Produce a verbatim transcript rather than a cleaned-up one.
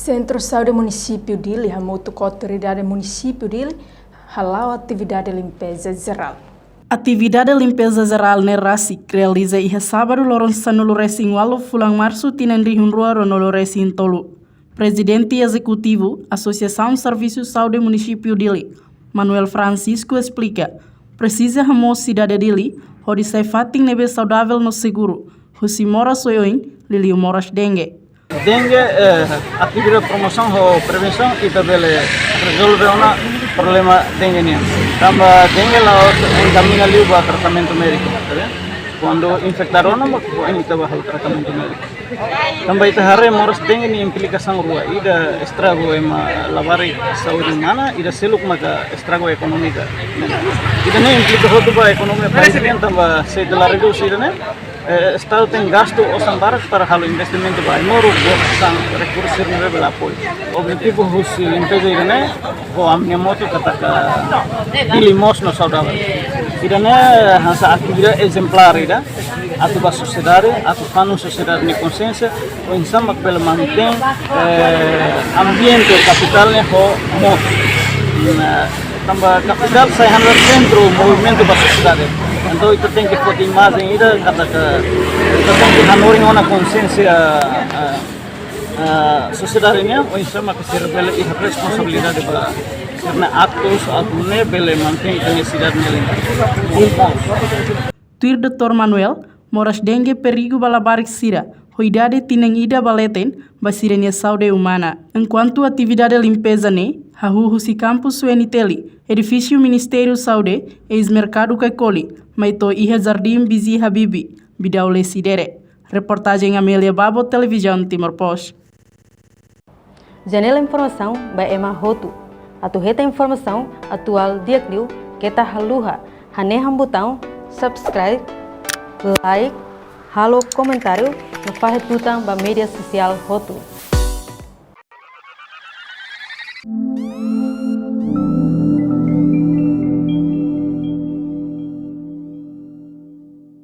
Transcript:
Sentru Saúde Munisípiu Dili hamutuk ho Autoridade Munisípiu Dili hala'o atividade limpeza jerál. Atividade limpeza jerál ne'e rasik realiza iha sábadu loron sanulu-resin-ualu fulan Marsu tinan rihun rua ruanulu-resin-tolu. Prezidente Ezekutivu Asosiasaun Servisu Saúde Munisípiu Dili, Manuel Francisco, esplika, presiza hamoos sidade Dili hodi sai fatin ne'ebé saudavel no seguru, husi moras oioin, liuliu moras dengue. Dengue, eh, atividade promosaun ho prevensaun ita bele rezolve ona problema dengue nian. Tanba dengue la'ós enkamina liu ba tratamentu médiku, tá vendo? Kuandu infektadu ona, mak foin ita bá halo tratamentu médiku. Tanba ita haree moras dengue nia implikasaun rua, ida estragu ema labarik saúde umana, ida seluk maka estragu ekonómika. Ida-ne'e implika hotu ba ekonomia país nian tanba se ita la redús ida-ne'e, eh, Estadu tenke gasta osan barak para halo investimentu ba ai-moruk, buat sasán, rekursu sira ne'ebé bele apoiu. Objetivu husi limpeza ida-ne'e, ho ami-nia motu katak Dili moos no saudavel. Ida-ne'e hanesan atividade ezemplár ida, atu ba sosiedade, atu fanun sosiedade nia konsiénsia, oinsá mak bele mantein, eh, ambiente kapitál ne'e ho moos. Nah, tanba kapitál sai hanesan sentru movimentu ba sosiedade. Entaun ita tenke foti imajen ida katak ita tenke hanorin ona konsiénsia, eh, eh, sosiedade nian, oinsá mak sira bele iha responsabilidade ba sira-nia atus, atu nune'e bele mantein ita-nia sidade ne'e limpu. Tuir doutór Manuel, moras dengue perigu ba labarik sira ho idade tinan ida ba leten ba sira-nia saúde umana. Enkuantu atividade limpeza ne'e hahú husi kampus U N T L, edifísiu Ministériu Saúde, eis-merkadu Caicoli, mai to'o iha Jardín Bizi Habibi, Bidau Lecidere. Reportajen Amélia Babo, Televizaun Timor Post. Janela informasaun ba ema hotu. Atu hetan informasaun atuál di'ak liu, keta haluha hanehan butaun subscribe, like, halo komentáriu no fahe tutan ba média sosiál hotu.